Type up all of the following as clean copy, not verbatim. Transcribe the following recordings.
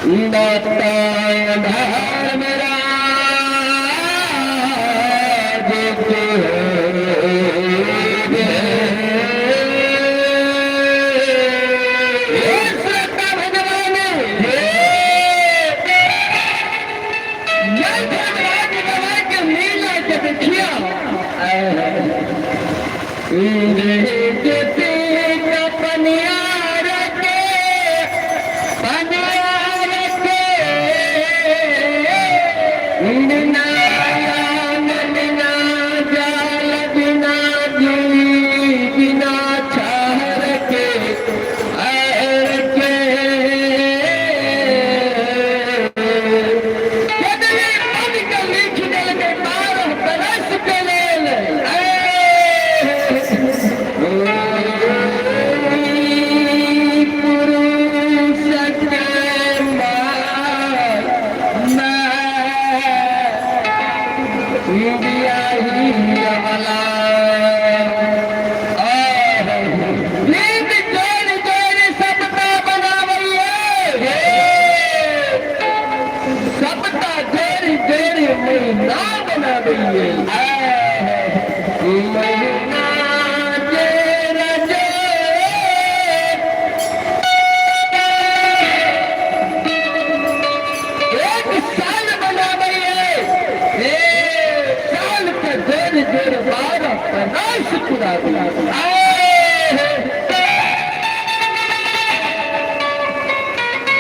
दाता धर्मराज के। हे श्रद्धा भगवान, हे जय धर्मराज बाबा के लीला के देखियो। देखते पनियार के, पनियार के बिना बिना जाल, बिना जी, बिना छहर के अर के यदि पद के लिख देलकै 12 बरस के लेल। पुरुष के माय बियाही वाला नींद जोड़ जोड़ सबका बनावैये, सबका जोड़ जोड़ महीना बनावैये। महीना जेर जोड़ एक साल बनावैये, एक साल के जोड़ जोड़ 12 बरस पुरावैये।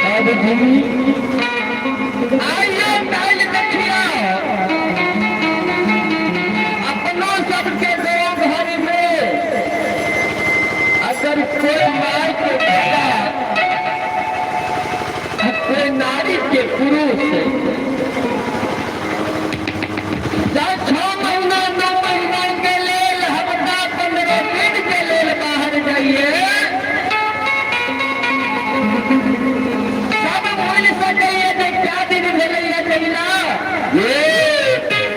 बाबूजी, आइए काल्हि देखियो, अपनो सबके गाँव घर में अगर कोई माय के बेटा आ कोई नारी के पुरुष जब 6 महीना, 9 महीना के लेल, हफ्ता, 15 दिन के लेल बाहर जाइए, सब भूलि सकैए जे क्या दिन भेलैया जहिना,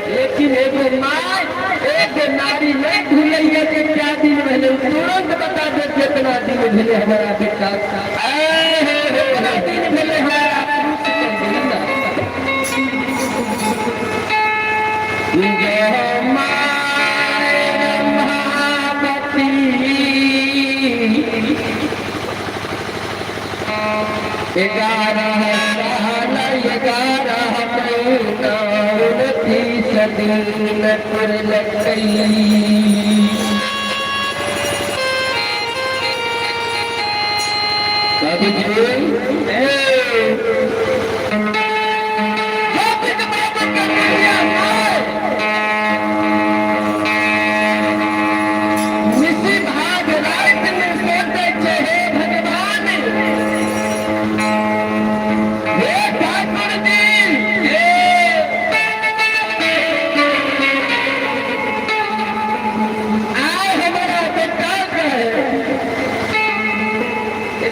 लेकिन एगो माय, एगो नारी नहीं भूलैया जे क्या दिन भेलै। तुरंत बता दे कितना दिन भेलै हमारा बेटा, कितना दिन भेलै हमारा पुरुष के जहिना। जय my Rambhavati 11 साल 11 महीना 29 दिन पुरलकै। बाबूजी, ए गोविंद बाबू के कन्या माय निशि भाग राति में सोचै छै, हे भगवान, हे ठाकुर जी, हे आय हमारा बेटा के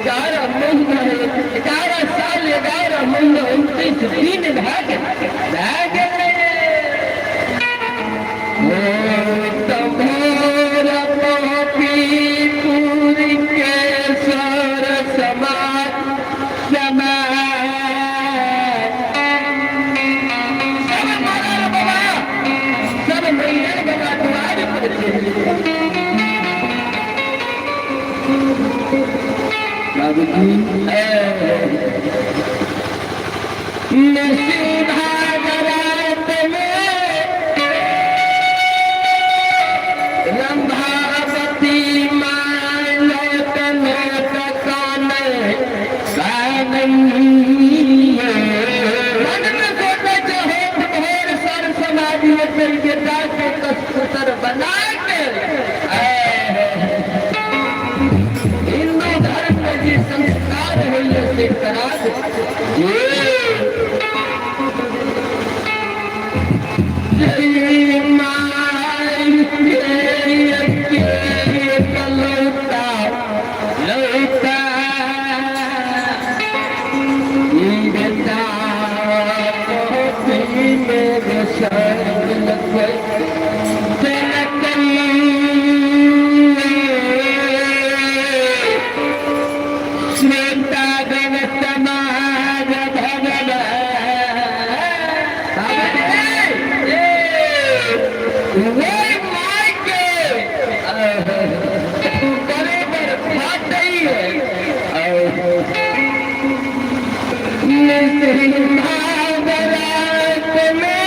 11 महीना, 11 साल 11 महीना 29 दिन भए गेल, भए गेलै। तुम्हारा पापीपुर के सर समाज समाज सब मरल बाबा, सब मैहर बाबा द्वार पर चलि। बाबूजी, निशि भाग रात में रंभावती my लोट लोट काने मन में सोचे छै होत भोर सर समाज में चल बेटा के कबूतर बना के हिंदू धर्म में जे संस्कार होइए से करा दे। जय my के लौटा लौटा बेटा मेरे संग लगे जनक श्वेता गण समाज। दिन भागरात में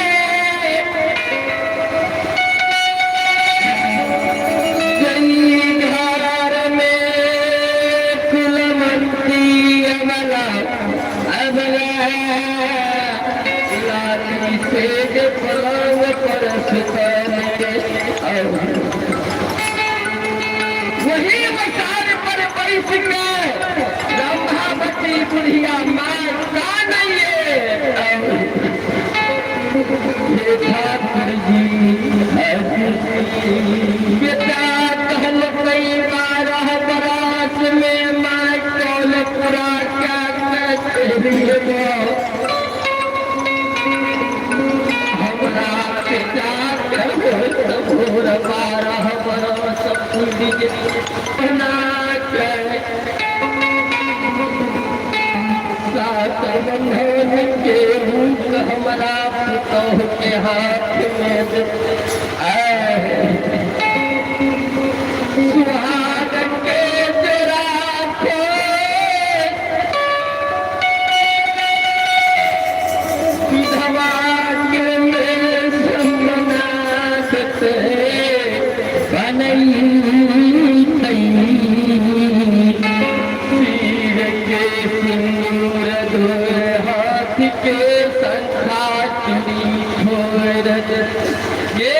जई घर में कुलमंती अमला अबला लाठी से जे पलंग पर सुतल के और वही मसार पर बैठ के रंभावती बुढ़िया माँ का नहीं है। हे ठाकुर जी, बेटा कहल कई 12 बरस में माँ कौल पूरा क्या कहते हमरा बेटा कहल 12 बरस पूरी बना के सात बंधन के रूप हमरा पुतोह के हाथ में दे। आए सुहाग के जरा के विधवा के में समनागत बनई सिर के सिंदूर धोर हाथ के शंखा चूड़ी छोड़ ये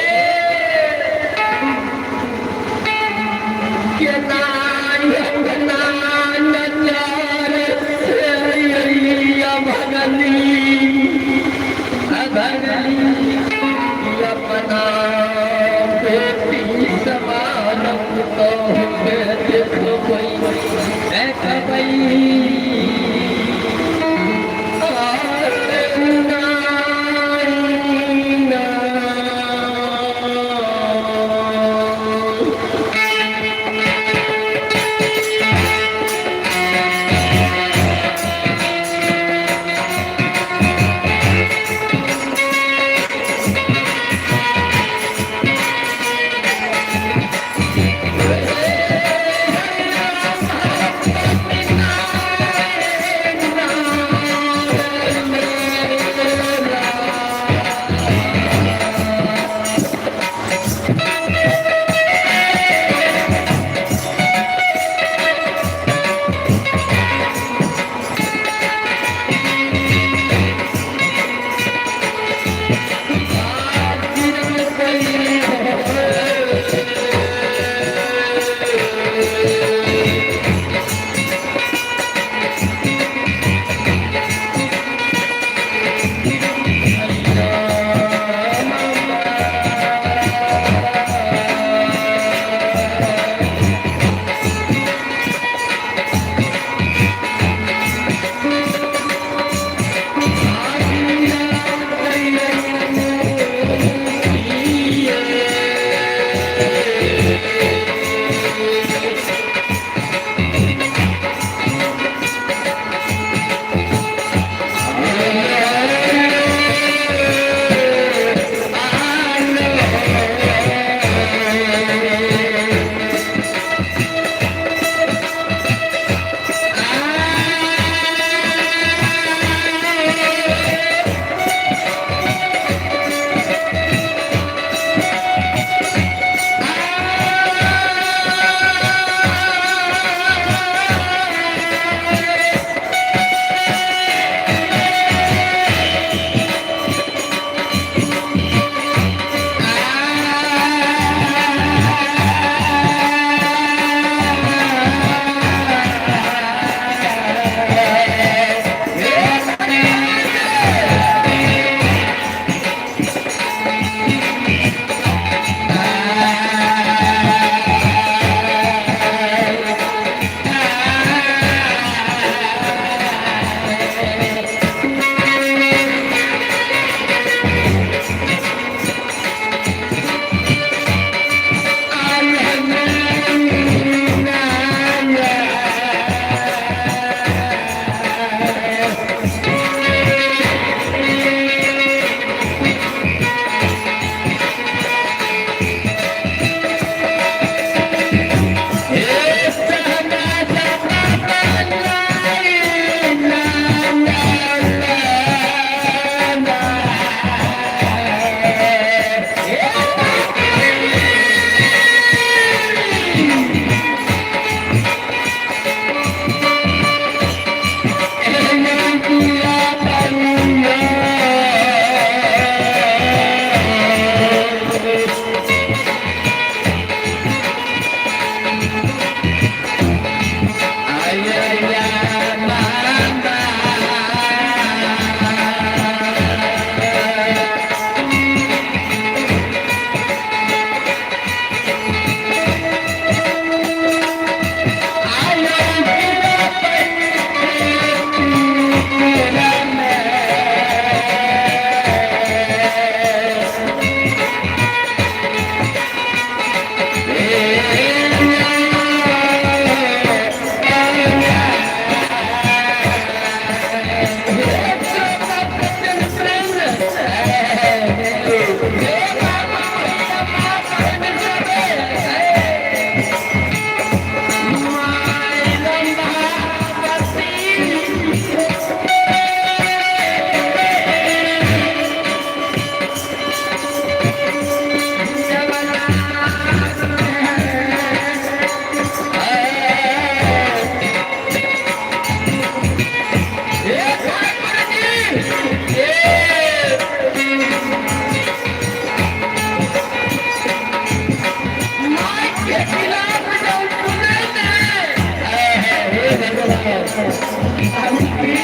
बाबू की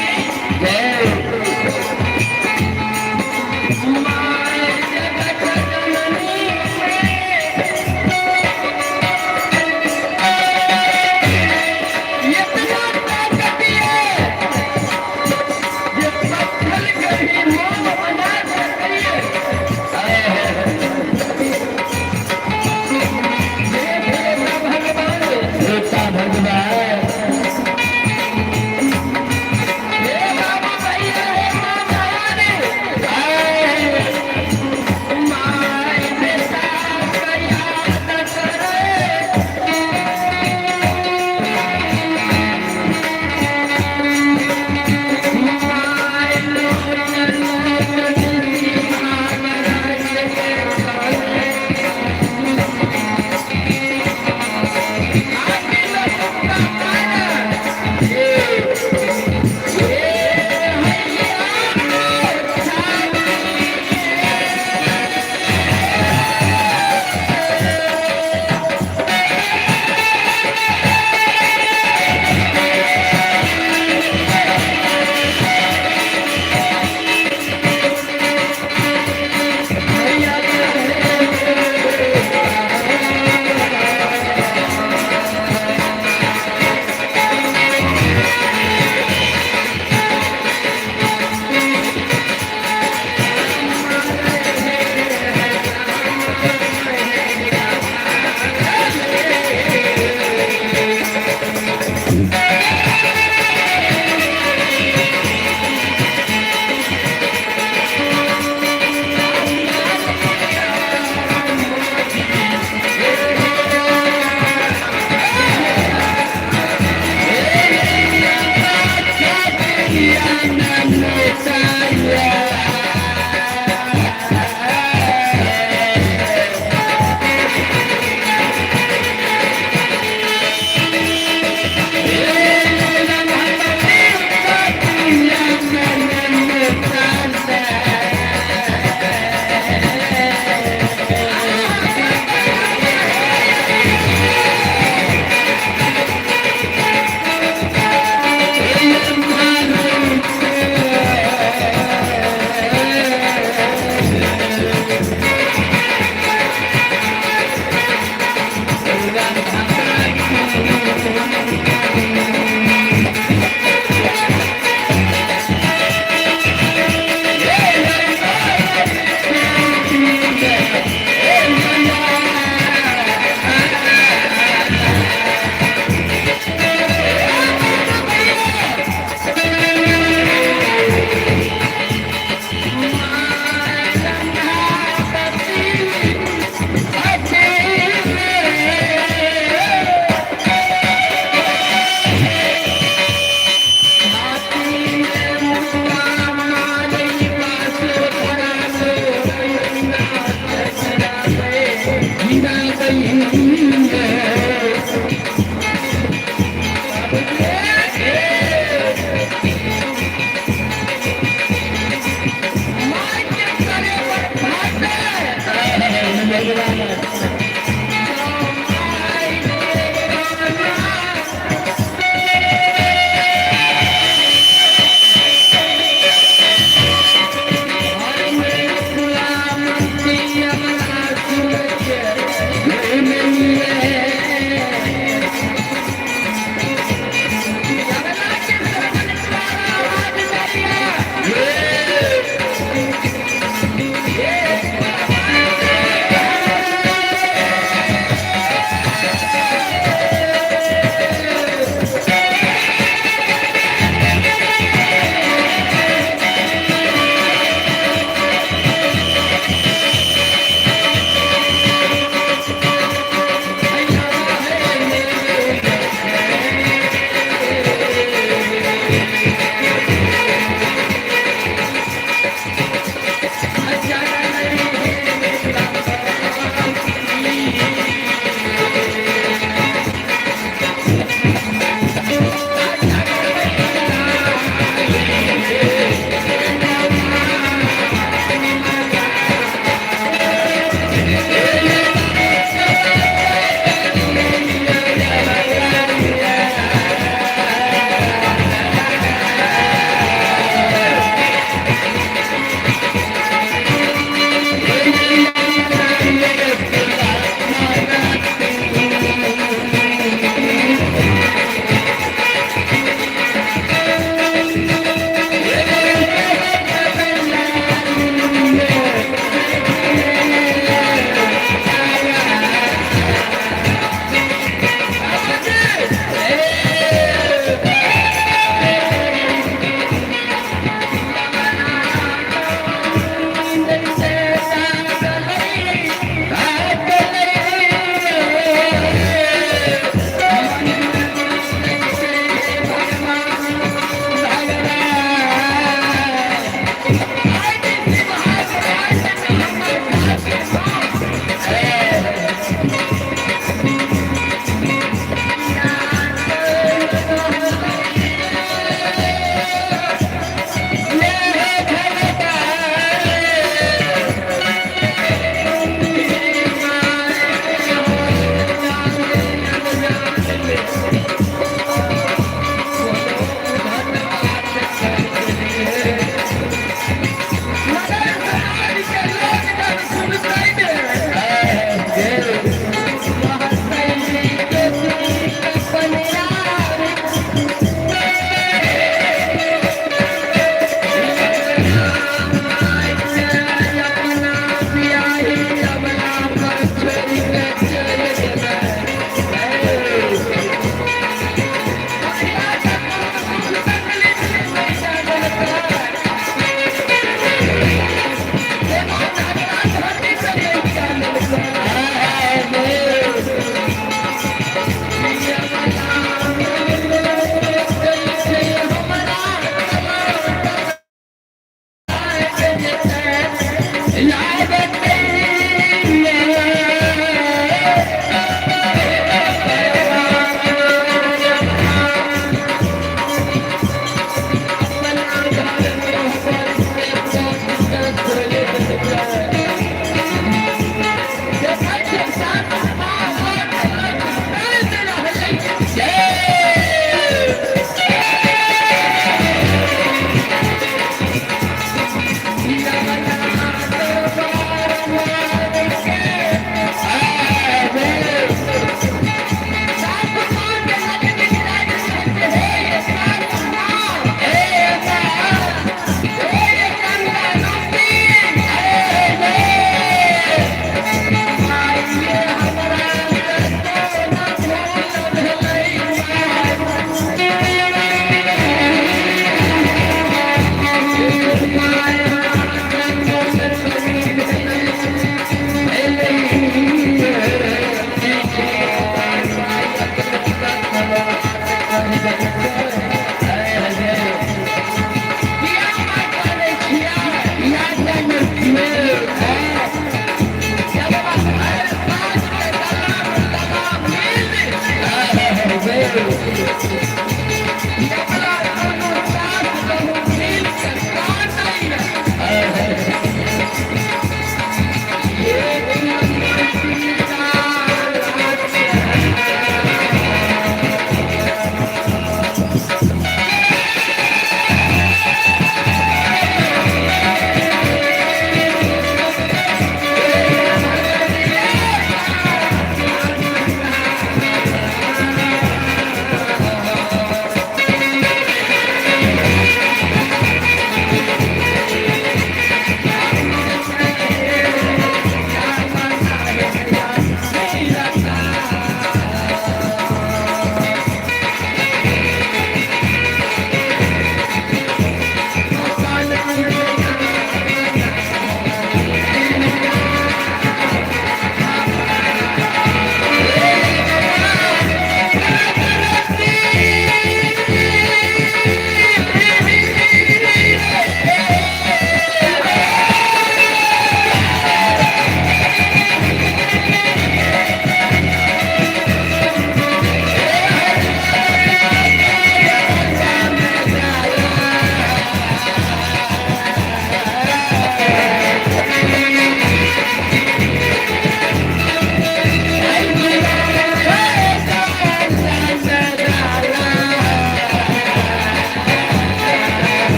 जय। My जगत जननी इतना ताकत ये ये पत्थर कहीं मोम बना सकती है। भगवान देवता भगवान।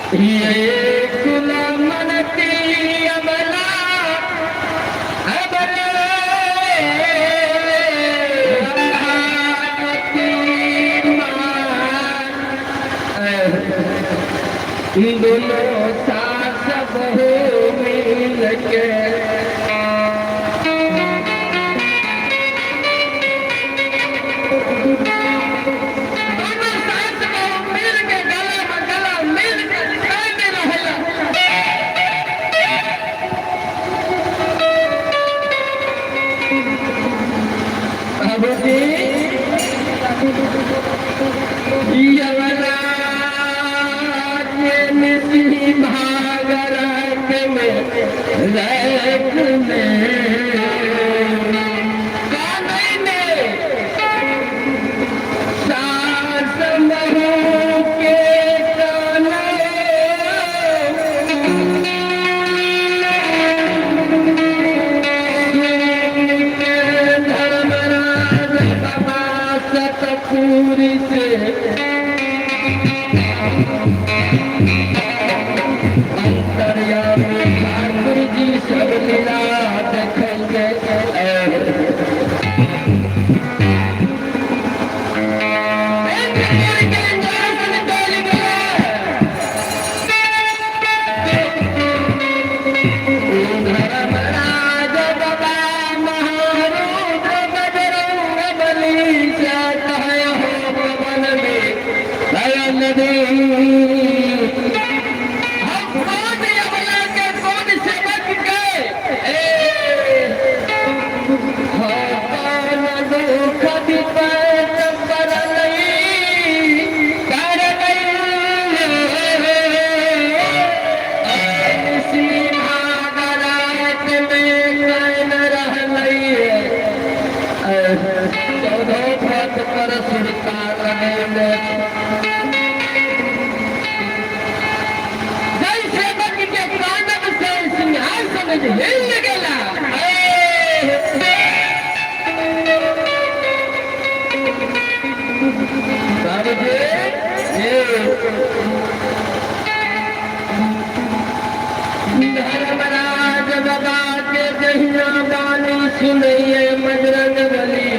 ये कुलमनती अमला अबले रंभावती मान। दोनों सास बहू मिल के दोनों सास बहू मिल के गला में गला मिल के कहने रहला। बाबूजी यमराज निधि भागरत में रैक में कानई ने सास बहू के काने धर्मराज बाबा सतपुरी से अंतर्यामी ठाकुर जी सब लीला देखेंगे। धर्मराज बाबा महारुद्र बजरंग बली से कहे हो पवन में नयन दे। हम कौन अबला के कौन सेवक के ए हो कौन दुख विपत करलई करलई सिंहागरात में can रहलई 14 पद पर सुरता लगेले। जय सेवक के कानब से सिंहासन हिल गेला। बाबूजी धर्मराज बाबा के जहिया बानी सुनैये बजरंग बली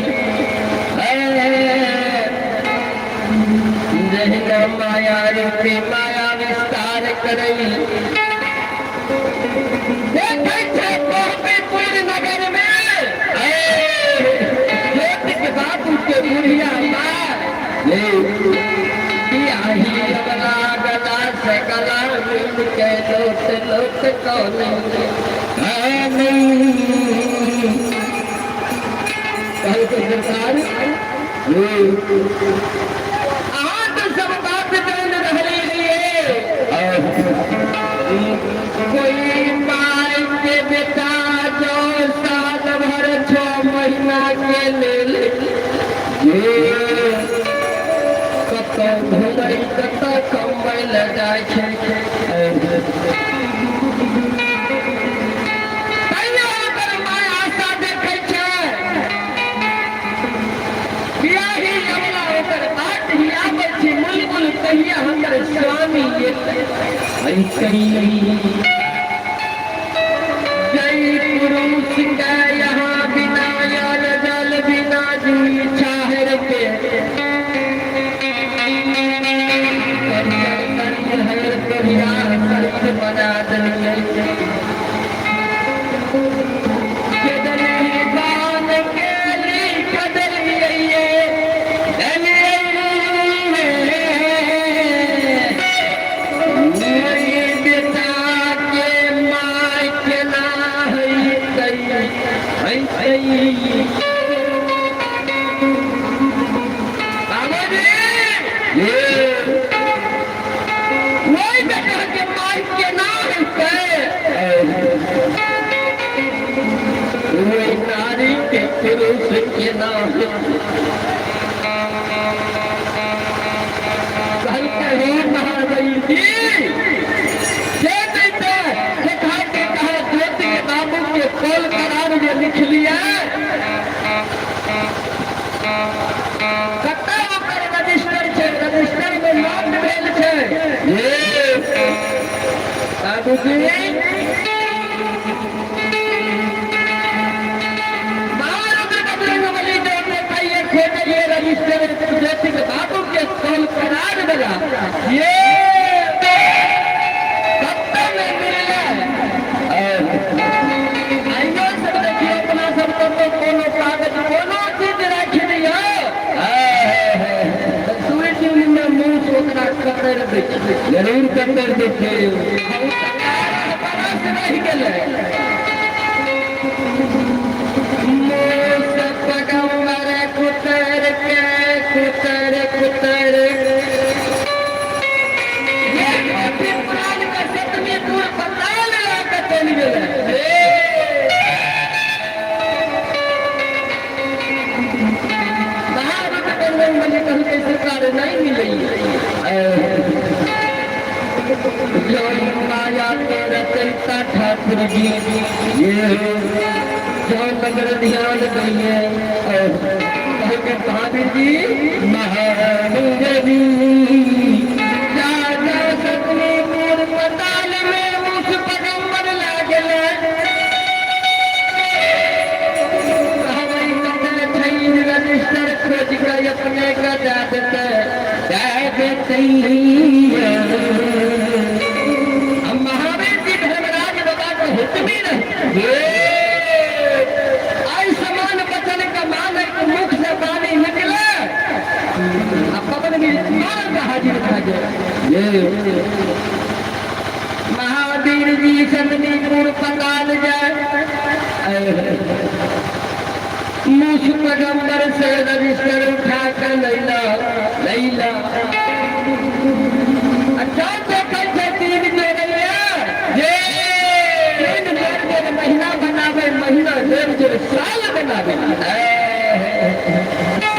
जहिना माया रूपी माया विस्तार करई देखै छै गोपीपुर नगर में ज्योतिक बाबू के बुढ़िया मार बियाही अबला गला से गला मिल के लोट लोट कौन कहलकै सरकार अहाँ तऽ सब बात जान रहलियै। कोई माय के बेटा जो साल भर 6 महीना के लेल जे कतौ घुमै कतौ कमबै लए जाइ छै, तैयो ओकर माय आशा देखै छै। बियाही अबला ओकर बाट हियाबै छै मुलमुल कहिया हमर स्वामी एतै। जय पुरुष के यहाँ बिना अन्न जल बिना जुई छाहर के करियर करियर कोढ़िया शरीर बना देलियै के दान के लिख देलियै देलियै बेटा के माय केना होइतै होइतै। बाबूजी ओहि बेटा के माय केना होइतै? ओहि नारी के पुरुष केना होइतै? कहलकै हे महावीर जी से नहीं ते देखा के कहे ज्योति के बाबू के कॉल करार जे लिख लिया कतऽ ओकर रजिस्टर छै? रजिस्टर में नाम भेल छै। ये बाबूजी बाबू के कॉल करार बजा ये कत्ता में मिलले। आइयो सब देखियो, अपना सब तो कोनो कागज कोनो चीज राखी दियो, सुई चूली में मुंह ओकरा कतर दै छै, जरूर कतर दै छै। बरस रहि गेलै। मुँह पैगम्बर कुतर के कुतर कुतर ये पोथी पुराण के सतमी दूर पताल लगा चलि गेलै। महारुद्र बजरंग कहलकै सरकार नहीं मिलैए। माया के रचयिता ठाकुर जी ये जो नगर ध्यान दिए और कहलकै महावीर जी महावीर जी जा जा सतमी मोर पताल में उस पैगंबर लागल। कहबै कतल छै रजिस्टर खोज के अपने के दए देतै, दए देतै। हम महावीर जी धर्मराज बाबा के हुक्मी रहे। आई समान वचन का मान के मुख से वाणी निकले आ पवन वीर तुरंत हाजिर भए गेल। ये महावीर जी सतनीपुर पताल जाए, मुस पैगंबर से रजिस्टर उठा के लैला लैला। अच्छा देखै छै तीन जोड़ैया ये तीन जोड़ जोड़ महीना बनावे, महीना जोड़ जोड़ साल बनावे,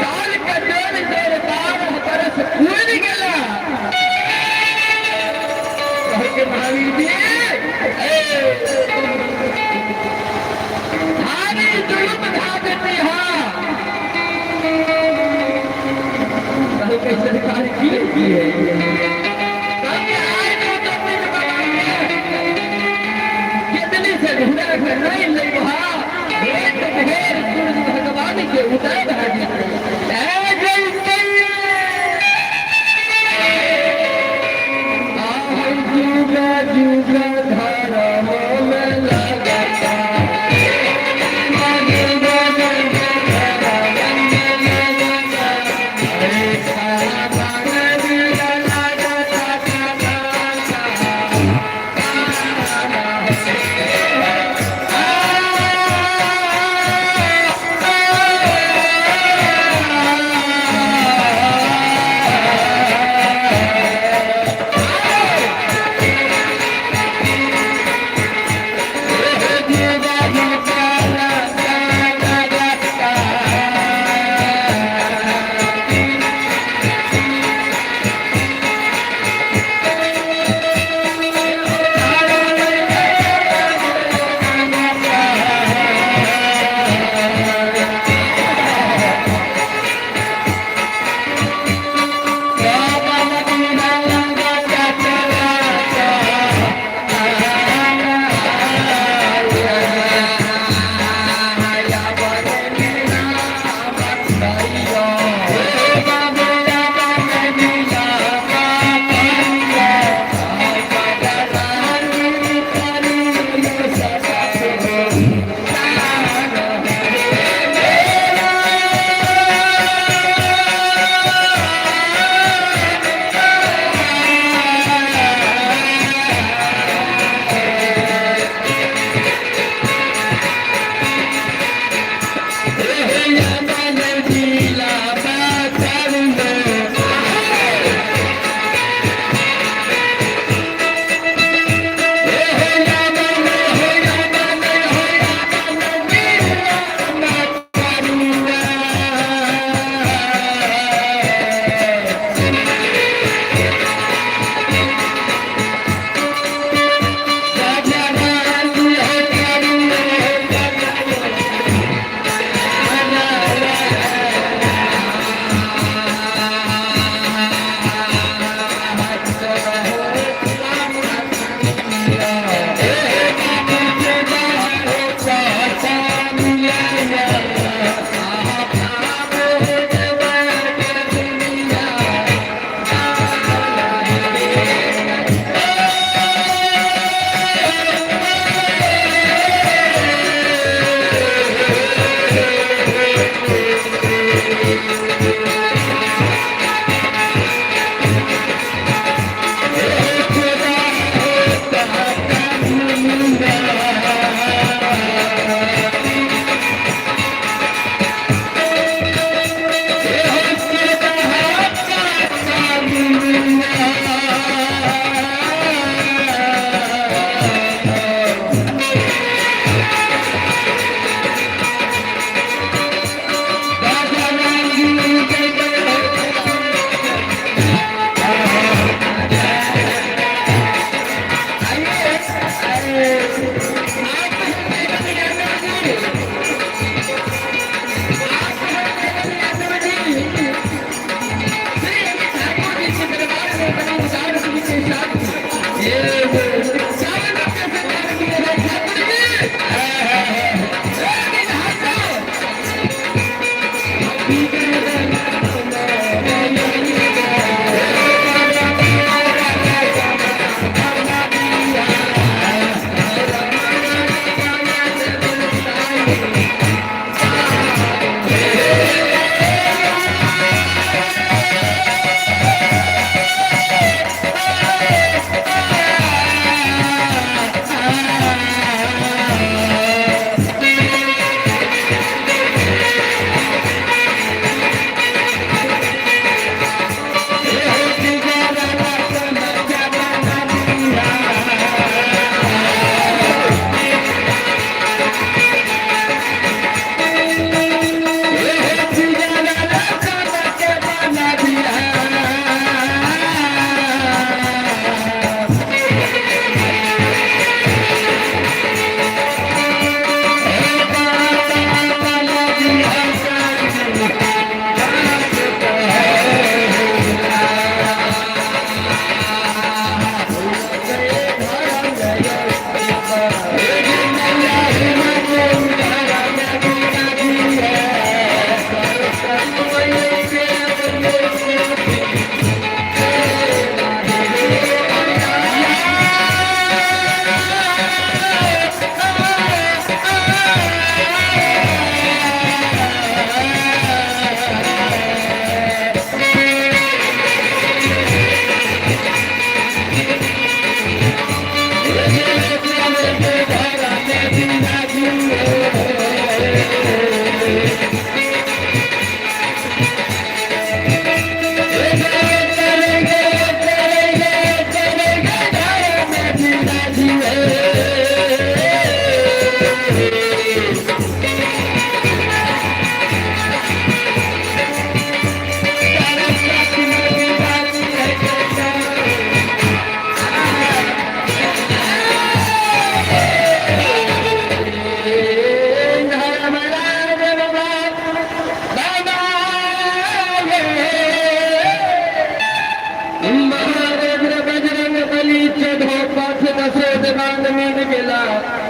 साल के जोड़ जोड़ 12 बरस पूरि गेला। कहके महावीर जी भारी जुलुम भा देती। हाँ, कहके सरकार की की है? कहके आए तो तीन बाबा कितनी से घुरा के नहीं लेबा, एक ढेर सूरज भगवान के उदय भा जेतै। ए जैतै आह जुग जुग धर्म में लगता,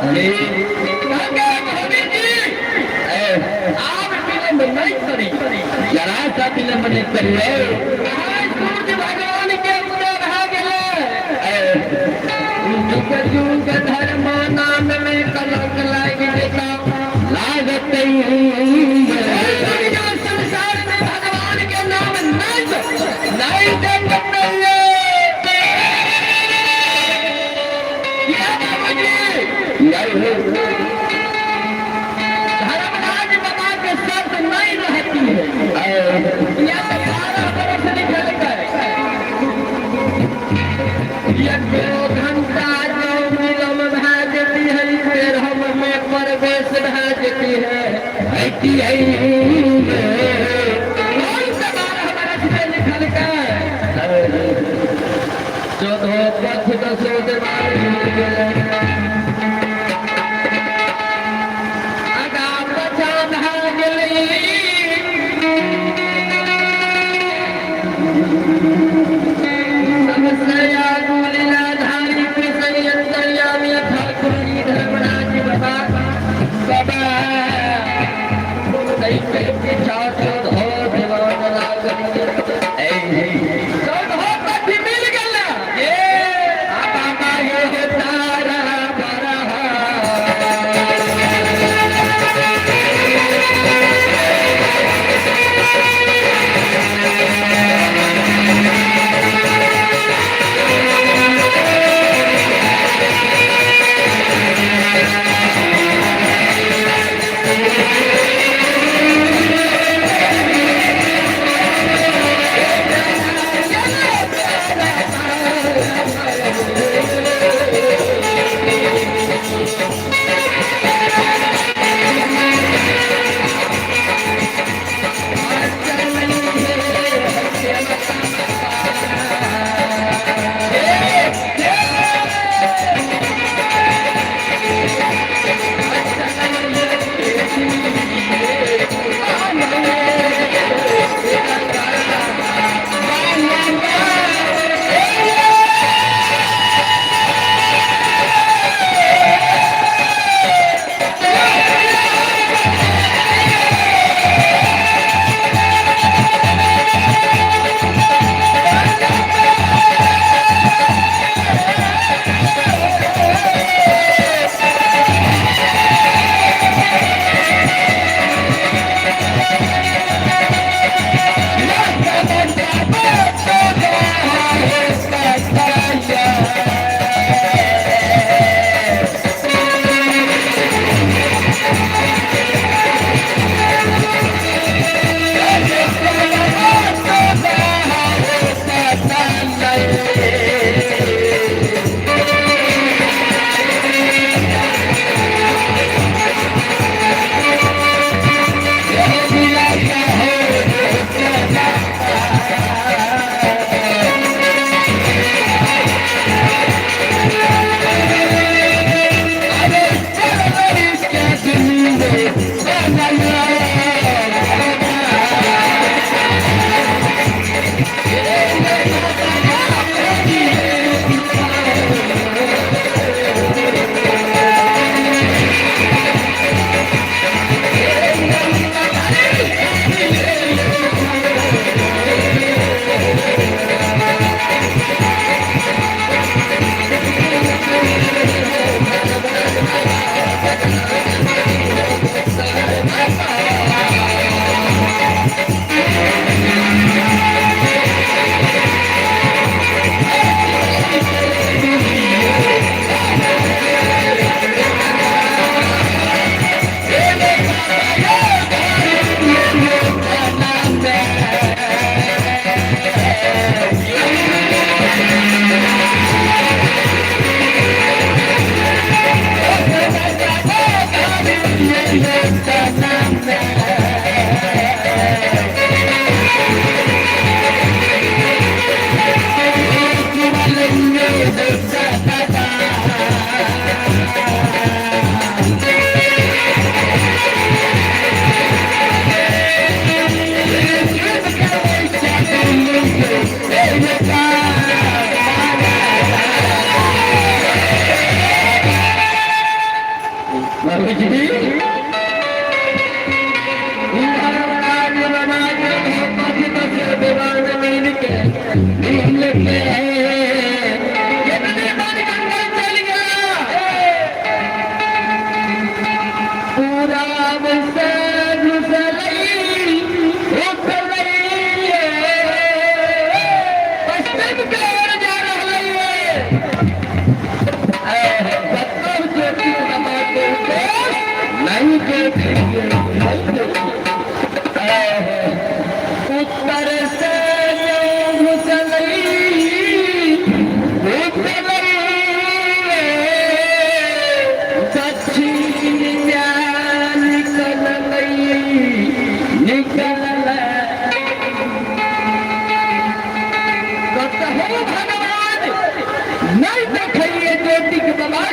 कहलकै, महावीर जी, आब विलम्ब नहीं करी। जरा सा विलम्ब नहीं करिए। आज सूर्य भगवान के उदय भए गेलै। युग युग धर्म नाम में कलंक लागि जेता। लागत दुनिया संसार में भगवान के नाम नहीं नहीं देखते। ये बाबूजी, धर्मराज बाबा के शर्त नहीं रहती है। या तो 12 बरस निकल गए, ये 2 घंटा जो विलम्ब भए जेती है, 13 में प्रवेश भए जेती है। है। कौन सा 12 बरस में लिखल गए? 14 पथ दसो देवाल मिल गेलै, आगा पछा भए गेलै। सबसे आगू लीलाधारी कृष्ण अंतर्यामी ठाकुर जी धर्मराज बाबा बाबा तै पीछा 14 दीवान लागल। 14 पथ मिल गेल। बाबा ये तारा बरहा।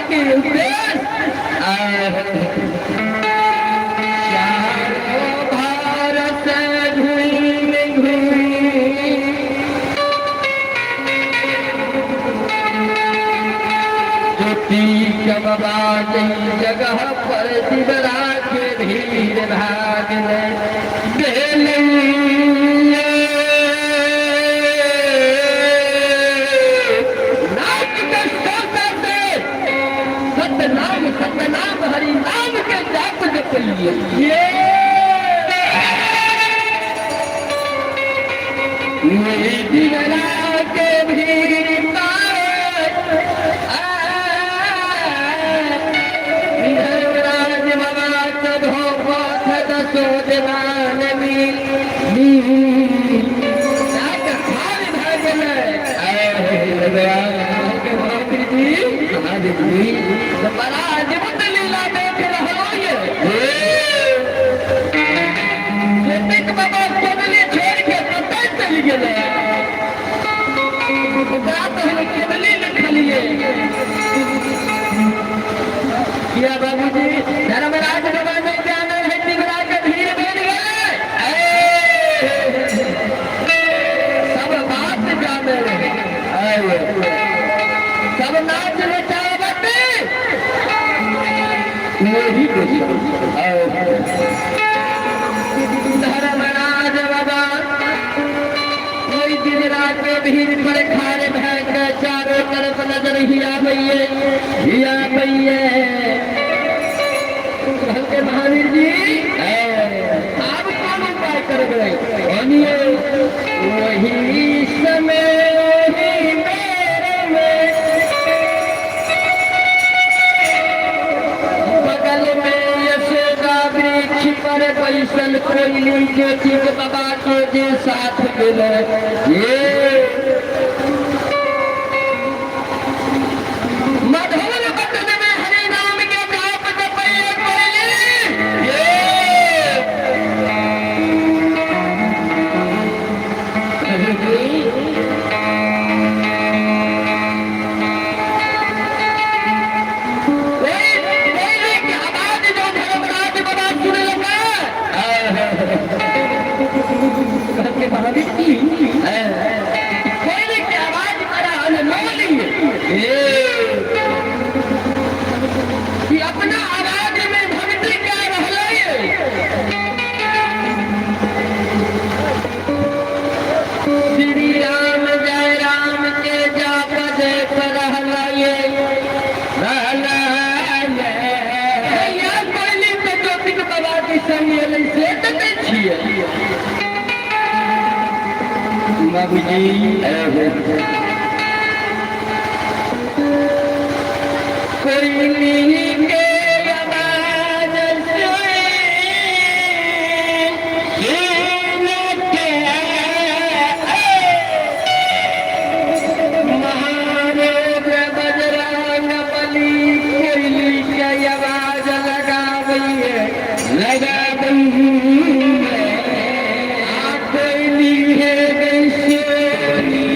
के उद्देश्य चारो भारत घूमि घूमि ज्योति बाबा जगह पर दिवरा के भीड़ भाग सतनाम सतनाम हरि नाम के जाप जपलिए। दिवरा के भीड़ धर्मराज बाबा कभो पथ दसो देवान मिल बड़ा अद्भुत लीला देख रहो ये। बाबा केवली छोड़ के कतऽ चलि गेलै? ओकरा तऽ हम केवली लिखलियै। किया बाबूजी धर्मराज बाबा नहीं जाने है तिगरा के भीड़ बढ़ गए, सब बात जाने रहे, सब नाच नचावत वही धर्मराज बाबा वही दिन रात के भीड़ पर खारे भय के चारों तरफ नजर हिया भैये। महावीर जी आप कौन उपाय करबै? वही समय मेरे में बगल में यशोदा वृक्ष पर बैसल कोयली ज्योति बाबा के जे साथ गेलै। ये मधुर बदन में हरि नाम के जाप जपैये कोयली। ये कोयली के आवाज जो धर्मराज बाबा सुने लगा, महावीर जी कोयली के आवाज बड़ा अनमोल कि अपना आवाज में भक्ति क्या रहलै। श्री राम जय राम के जाप देख रहलै रहलै। कोयली के ज्योतिक बाबा के संग एलै से तऽ नहि छियै बाबूजी। कोयली के आवाज सुन के महादेव बजरंग बली कोयली के आवाज लगाबैये लगाबैये। आ कोयली हे गई सोनी।